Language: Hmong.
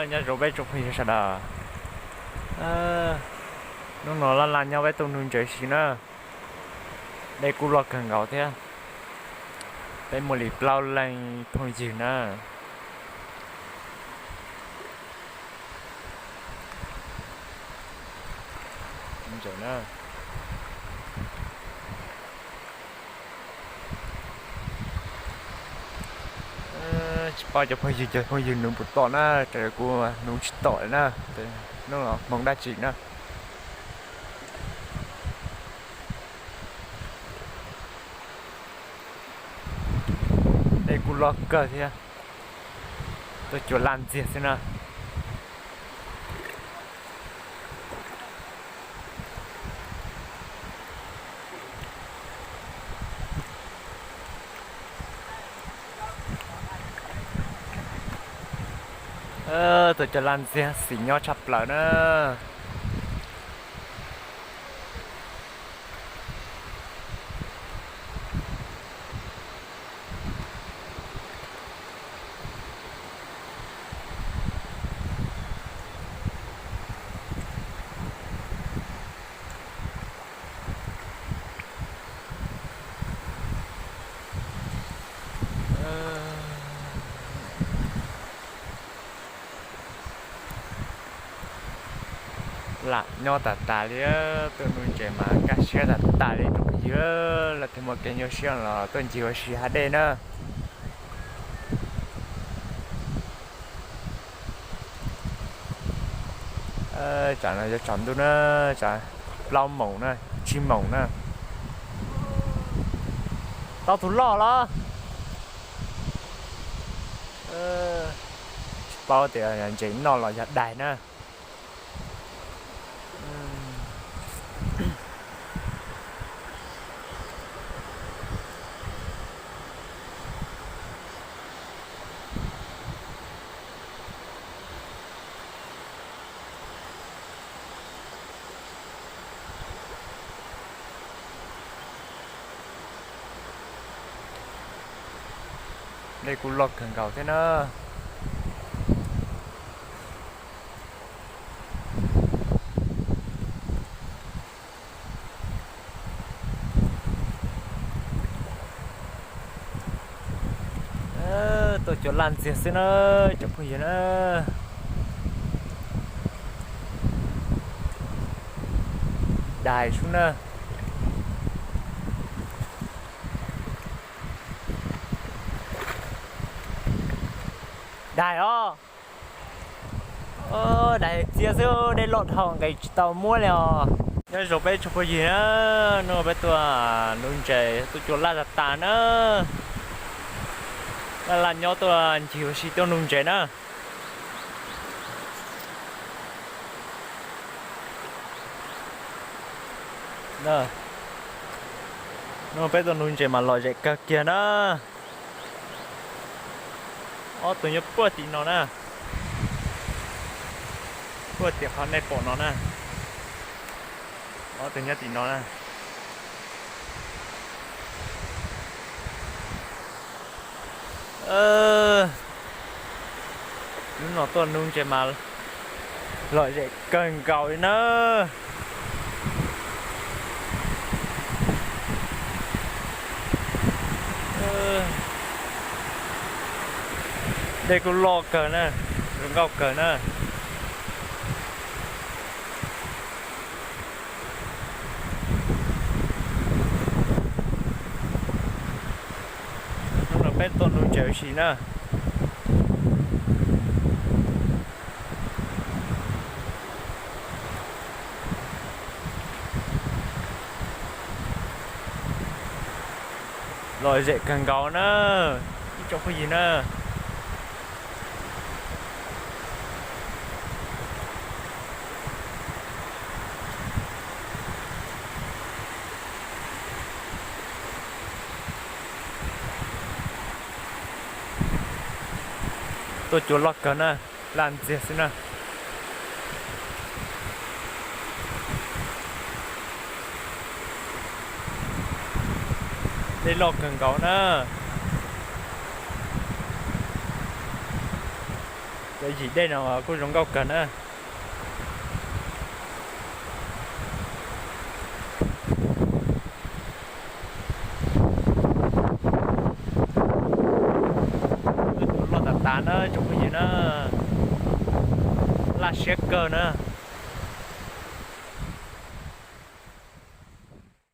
Nyob zoo peb tsoom phooj ywg sawv daws, hnub no laj laj nyob peb tuaj nuv ntses si na, dej kuj loj kawg nkaus thiab. Peb muaj li plaub leeg phooj ywg na. Tsis paub cov phooj ywg, cov phooj ywg nuv puas tom na, kuv nuv tsis tom na, hnub no hmoov dab tsi na. Dej kuj loj kawg thiab, tuaj cua laj ntxiag xwb na. Tuaj cua laj ntxiag xim nyob tshaj plaws na. Lam nyob tas tas li, tuaj nuv ntses mas kaj siab tas tas li tsoom phooj ywg, lawv thiaj muaj kev nyuaj siab los tuaj ncig ua si hav dej na. Tsam no yuav tsaus ntuj na, tsam plaub moos na, tsib moos na. Tau tus loj los? Tsis paub tias yog ntses noj los yog daig na. Dej kuj loj kawg nkaus thiab na. Tuaj cua laj ntxiag xwb na, cov phooj ywg na. Daig sub na. Daig os. Daig txias xwb, dej loj dhau nqis tsis tau muab li os. Nyob zoo peb tsoom phooj ywg na, hnub no peb tuaj nuv ntses tuaj cua laj tas tas na. Laj laj nyob tuaj ncig ua si tuaj nuv ntses na. Hnub no peb tuaj nuv ntses mas lom zem kawg kiag na. Ob tug nyob puag tim no na, puag tim qhov nej pom no na. Ob tug nyob tim no na. Hnub no tuaj nuv ntses mas lom zem kawg nkaus li na. Dej kuj loj kawg na, zoo nkauj kawg na. Hnub no peb tuaj nuv ntses ua si na. Lom zem kawg nkaus na, ib tsoom phooj ywg na. Tuaj cua loj kawg na, laj ntxiag xwb na. Dej loj kawg nkaus na. Cov yim dej no kuj zoo nkauj kawg na. Loj tas tas na tsoom phooj ywg na, laj siab kawg na.